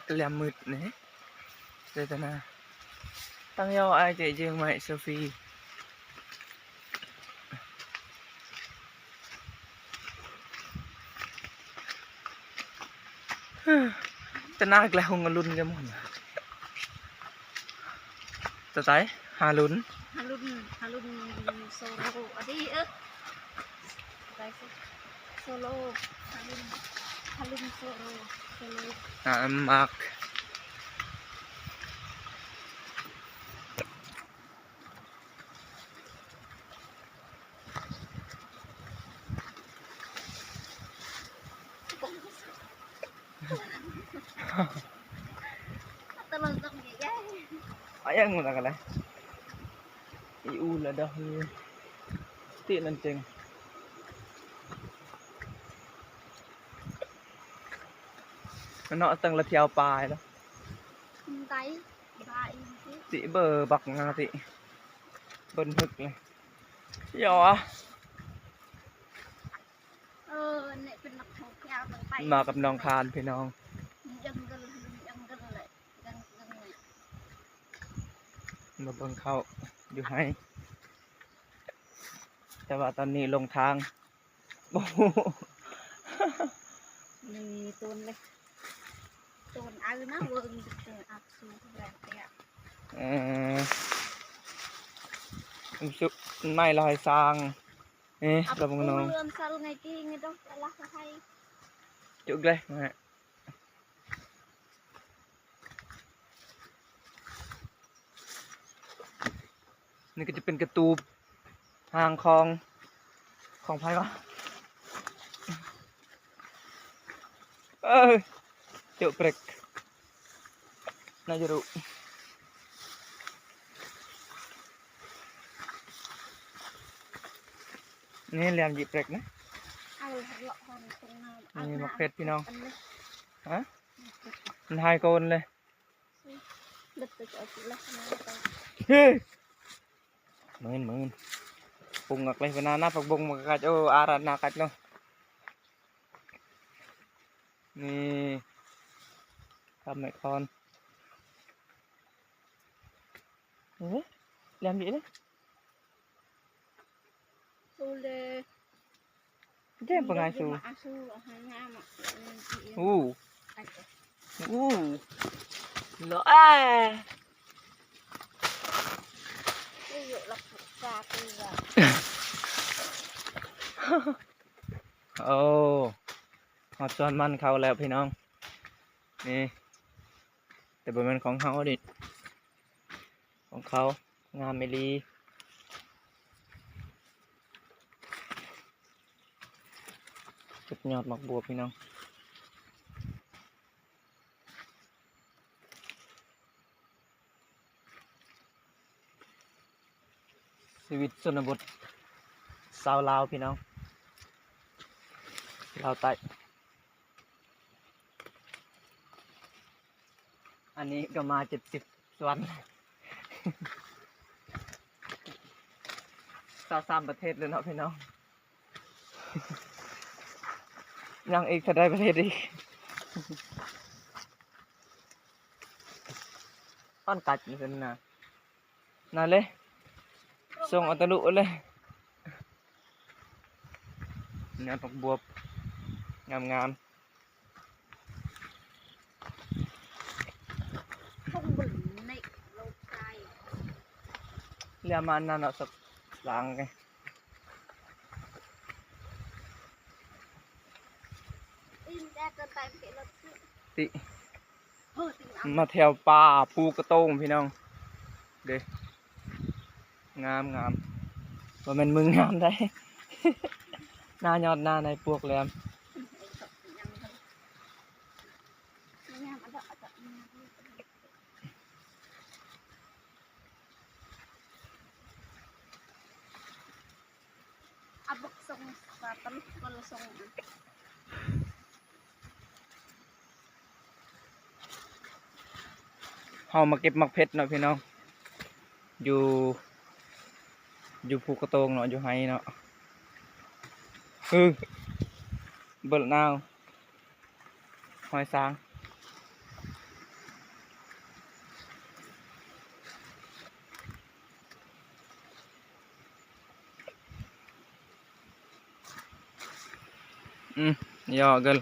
ກະແລມມືດນີ້ ເດຕະນາ ຕັ້ງຍອງອາຍເຈເຈີງໃໝ່ໂຊຟີ ຕະນາກແລະຫົງອະລຸນກະໝົນ ຕະໄຕ ຫາລຸນ ຫາລຸນ ຫາລຸນໂຊໂລ ອະດີເອີ ໂຊໂລ ຫາລຸນ ຫາລຸນໂຊໂລ ໂຊໂລ ອາມາກ Ayang mo na ka na. Iula daw. Ti nan ting. Ano atang latiaw pa ila. Hintay. Ti bơ bak nga ti. Bơnhük le. Yo ah. ເອີ ອັນນີ້ເປັນນັກທ່ອງທ່ຽວຕັ້ງໄປ ມາກັບນ້ອງຄານພີ່ນ້ອງ ຈັງເກີນ ຈັງເກີນເລີຍ ຈັງເກີນເລີຍ ມາເບິ່ງເຂົ້າຢູ່ໄຮ່ ແຕ່ວ່າຕອນນີ້ຫຼົງທາງ ບໍ່ຮູ້ ນີ້ໂຕນເລີຍ ໂຕນເອົານະ ເບິ່ງເປັນອັກສູງແຮງແທ້ ເອີ ໄມ້ລອຍຊາງ. ເອ ອາ ລະວັງນ້ອງ ເລື່ອນສັນໄງກີ້ ນີ້ຕ້ອງລະຫະໄທ ຈຸກເລີຍ ນີ້ກະຈະເປັນກະຕູບ ຫາງຂອງ ຂອງໃຜວະ? ເອີ ເຈາະເປັກ ໜ້າຈະຮູ້ ນີ້ແຫຼມຈິເປັກນະ ນີ້ໝາກເຜັດພີ່ນ້ອງ ຮະ ມັນຫາຍໂກນເລີຍ ເຮີ ໝື່ນ ໝື່ນ ປຸງອອກເລີຍ ເວລານະ ຜັກບົງມັນກະກັດ ໂອ ອາຣານາກັດເນາະ ນີ້ ຄຳໄມ້ຄອນ ເອີ ແຫຼມດີເດ້ Sule. Dia pengasu. Asu, asu, asu. Uh. Uh. Lo, eh. Iyo, lah, satu, ya. ໂອ້ ຮອດສວນມັນເຂົາແລ້ວພີ່ນ້ອງ ນີ້ ແຕ່ບໍ່ແມ່ນຂອງເຮົາເດ້ ຂອງເຂົາ ງາມອີ່ຫຼີ ເກັບຍອດໝາກບວບພີ່ນ້ອງ. ຊີວິດຊົນນະບົດຊາວລາວພີ່ນ້ອງ ລາວໃຕ້ ອັນນີ້ກະມາເຈັດສິບສ່ວນ ຊາວສາມປະເທດແລ້ວເນາະພີ່ນ້ອງ ຍັງອີກເທົ່າໃດປະເທດອີກ ອ້ອນກັດຢູ່ຊັ້ນນະ ນັ້ນເລີຍ ສົ່ງເອົາຕະລຸເລີຍ ຍອດຜັກບວບ ງາມໆ. ເລື່ອມາອັນນັ້ນເນາະ ສັກຫຼັງ ຕິ ມາແຖວປ່າພູກະໂຕງພີ່ນ້ອງ ເດ້ ງາມໆ ບໍ່ແມ່ນມຶງງາມໃດ ໜ້າຍອດໜ້າໃນປວກແຫຼມ. ເອົາບັກສົງ ປາປະລຸກ ຄົນລະສົງ. ເຮົາມາເກັບໝາກເຜັດເນາະພີ່ນ້ອງ ຢູ່ ຢູ່ພູກະໂຕງເນາະ ຢູ່ໄຮ່ເນາະ ຄື ເບິ່ງນາວ ຮອຍຊ້າງ ອືມ ຫຍອກເກີນ.